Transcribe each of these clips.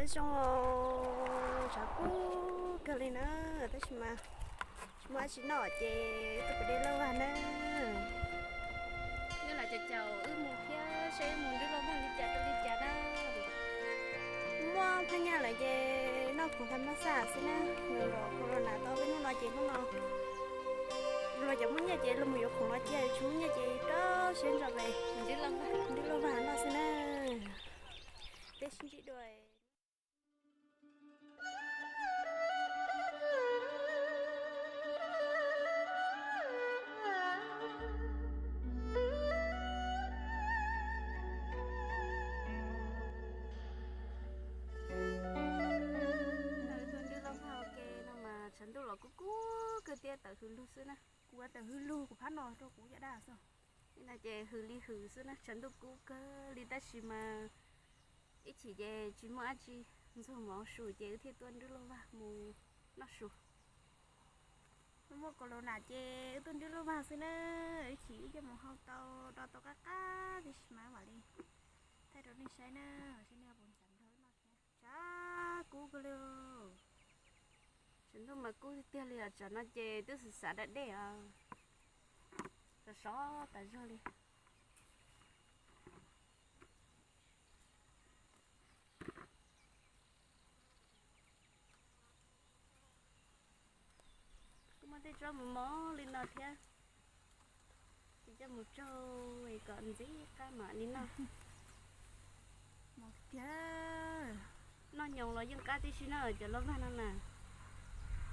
Zoo, tshav kub kawg li na, tab sis mas tsis muaj dab tsi noj ces tuaj pem dej loj vag na. Neb lam caum caum wb mus thiab seb wb mus nrub loj vag li cas rau li cas na. Muaj phaj nyaj lawm ces noj khoom thas mas xaj xwb na, nws los corona tau peb hnub no ces hnub no los cov muaj nyiaj ces los mus yuav khoom los cia, tsis muaj nyiaj ces rau siab ntso pem nrub loj vag noj xwb na. Peb sib ntsib dua. Tuaj nrub loj vag ua ke no mas tshav ntuj los kub kub kawg thiab tawm hws lug xwb na. Kuv ua tawm hws lug kuv phab no rau kuv caj dab xwb. Li no ces hws li hws xwb na, tshav ntuj kub kawg li tab sis mas ib chim ces tsis muaj dab tsi, ntxuag mov su ces wb thiaj tuaj nrub loj vag mus noj su. Muaj corona ces wb tuaj nrub loj vag xwb na, ib chim wb coj mus hau tau, do tau qab qab tiam sis mas vam li thaij rau nej saib na, saib nej puas ncav nrog wb noj thiab. Tshav kub kawg li. Tshav ntuj mas kub tiag tiag li os, tsam no ces twb xav xav da dej os, sov sov tas zog li. Kuj muaj tej tsob mos mos li no thiab, ces coj mus tsau kom ntxim qab mam li noj. Noj nyoos los yeej qab tib si na cov loj vag no na.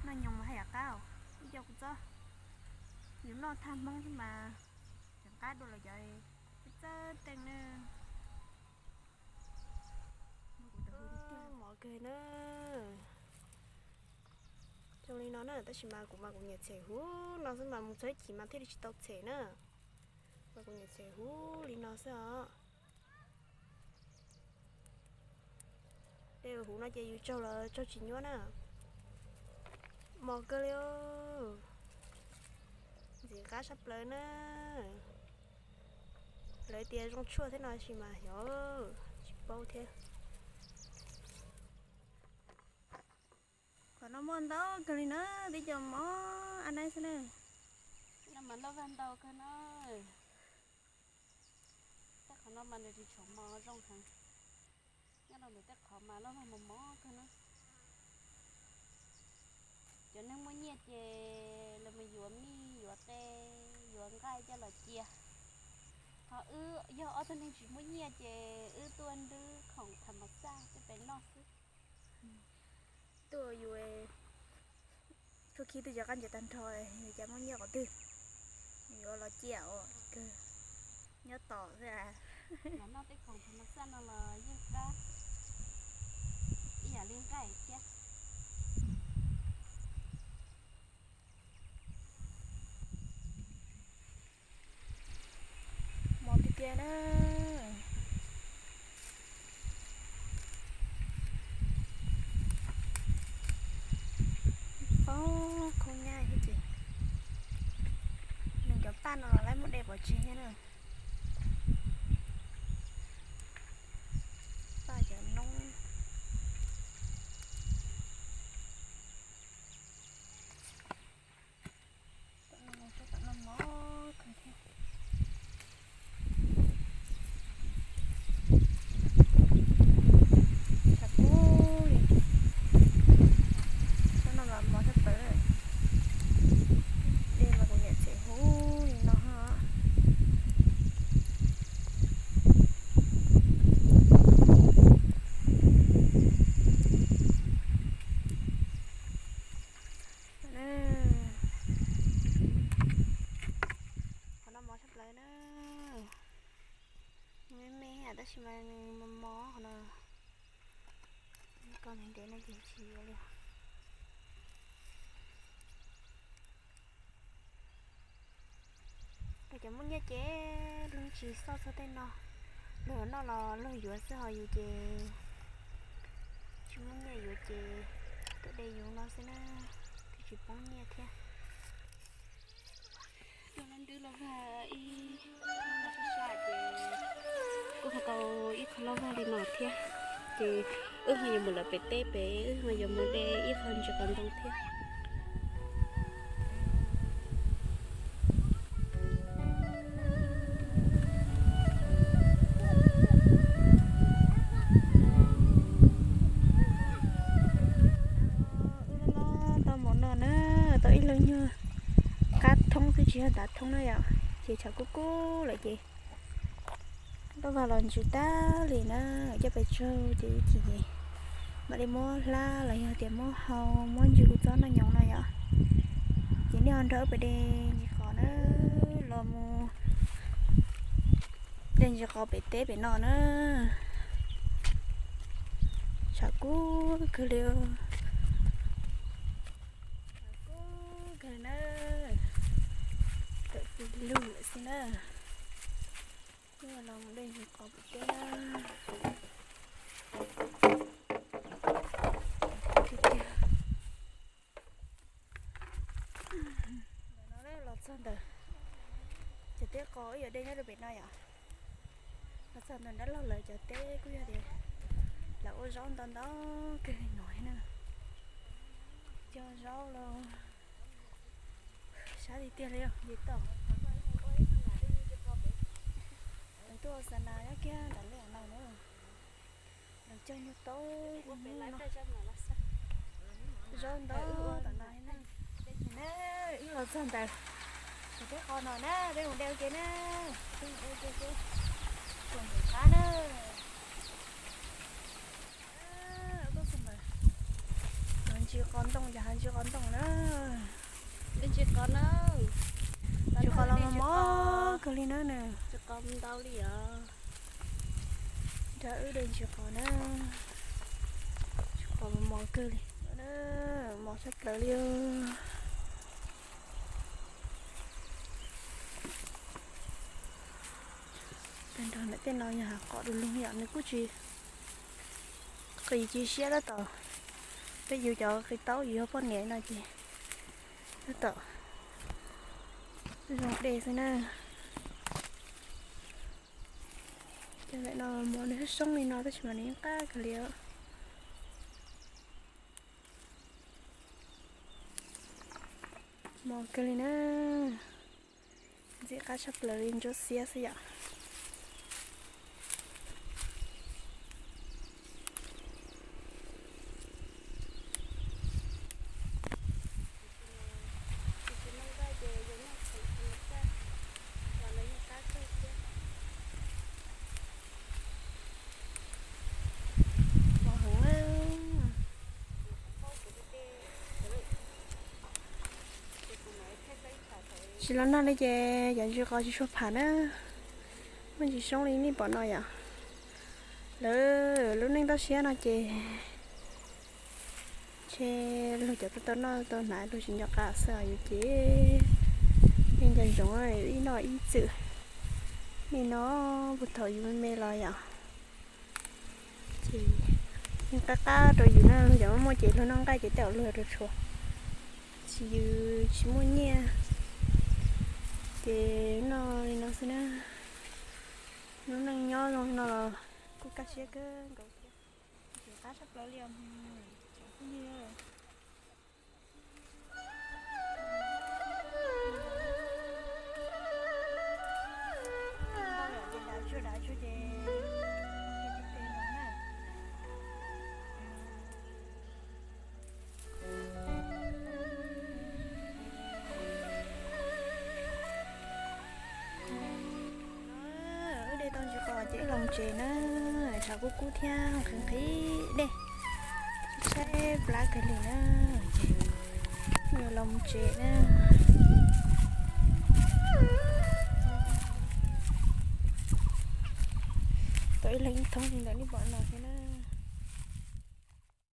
Noj nyoos mas haj yam qab, ib co kuv txob, yus noj thaj Hmoob xwb mas tseem qab dua lawm cov txawj teej na. Mos kawg na. Zoo li no na, tab sis mas kuv mas kuv nyiam tshem huv no xwb mas mus txog ib chim mas thiaj li tsis tau tshem na. Mas kuv nyiam tshem huv li no xwb os. Dej huv no ces yus tsaug los tsaug tsis nyuaj na. Mos kawg li, ntxim qab sab plaws na. Lawv tias zoo tshuaj thiab no sis mas xyov, tsis paub thiab. Qhov no muaj ntau kawg li na, tib co mos ab naib xwb na. No mas loj vag ntau kawg na. Tej qhov no mas nws tsis tshuav mos zoo heev. Nyob rau ntawm tej qhov mas loj vag mos mos kawg na. Cov neeg muaj nyiaj ces lawv mus yuav mij yuav qe yuav nqaij coj los cia. Ho wb yog ob tug neeg tsis muaj nyiaj ces wb tuaj nrwb khoom tham mas xaj tej pem noj xwb. Tuaj yus tsuj khib twg cov qab ntses tag nrho, yus cas muaj nyiaj qhov twg yuav los cia ua kawg, nyob tos xwb. Los noj tej khoom tham mas xaj no los yeej qab ib yam li nqaij thiab. Mos tiag tiag na. Paub khaub nyaj thiab ces nws cov paj no los lawv muab de pov tseg thiab na. Paj cov noob. Tam no mos kawg thiab. Tshav kub li. Tam no los mos tshaj plaws. Dej mas kuv nyiam tshem huv li no ho. Qhov no mos tshaj plaws na. Me me tab sis mas nws mos mos qhov no. Koj ntev ntev no ces tsis yuav li. Rau cov muaj nyiaj ces luag tsis xauj txog tej no, luag noj los luag yuav xwb, ho yus ces tsis muaj nyiaj yuav ces tuaj de yus no xwb na, twb tsis poob nyiaj thiab. Tuaj nrwb loj vag ib, sab sab ces kuj ho tau ib qho loj vag li no thiab, ces Wb ho yuav mus lawm pem teb pem, wb ho yuav mus de ib qho ntsis qos ntoo thiab. Wb los tau mus no na, tau ib leeg nyuag qab thoob xwb tsis yog tav thoob na yom, ces tshav kub kub lawm ces Lub vaj los ntsws tag li na, coj pes tsawg ces ib chim mam li muab hlab los yog tias muab hau muab ntsws txob noj nyoos no yom. Ces nej ho nrog wb pem de ntsis qos na, los mus de ntsis qos pem teb pem no na. Tshav kub kawg li, tshav kub kawg na, tawm pw lug lawm xwb na. Los de ntsis qos pem teb na. Ntawm no los txog ntawm cov teb qos wb yuav de nyob rau pem no yom. Los txog ntawm nrab laug lawv cov teb kuj yog tias lawv ua zaub ntau ntau kawg no na. Cog zaub los sab tiag tiag li os, nce toj. Lawv tuaj xa nas nyob kiag nram lej no na. Lawv cog nyuag taub no, zaub ntau tom no na. Wb los txog ntawm cov teb qos no na, peb mus de ua ke na, peb mus de ua ke seb puas nqis qab na. Hav ntsis qos ntoo, cov hav ntsis qos ntoo na. Ntsis qos no, ntsis qos los mos mos kawg li na. Ntsis qos ntau li os. Nrog wb de ntsis qos na. Ntsis qos mos mos kawg li, mos tshaj plaws li. Tag nrho ntawm tej no yog hav qos du lug yom, nws kuj tsis qis tsis siab tab tom, peb yus cov qis taub yus yog poj niam no ces tab tom zoo de xwb na. Cov ntawm no mos nws soob li no tab sis mas nws yeej qab kawg li. Mos kawg li na, ntxim qab tshaj plaws li ntsuab xiab xwb yom. Tsis los nag li ces cov ntsis qos tsis tshua pham na, muaj ntsis soob li nej pom no yom. Lawv lub neej toj siab no ces ntshe luag cov tau tau noj tau hnav luag tsis nco qab xwb os, yus ces yeej nco ntsoov ib noj ib txwm. Nim no puag thaum yus me me los yom, ces yeej qab qab rau yus na, luag cov muaj muaj ces luag noj nqaij ces tej zaum luag rau tshuav, tsis yus tsis muaj nyiaj ces noj li no xwb na. Lub neej nyob zoo li no los kuj kaj siab kawg nkaus thiab. Tsis qab tshaj plaws li os. Wb de tau ntsis qos ces wb los tsev na, tshav kub kub thiab nqhis nqhis dej, tshaib plab kawg li na, ces wb yuav los tsev na. Tau ib leeg ib thoob li ntawm nej pom no thiab na.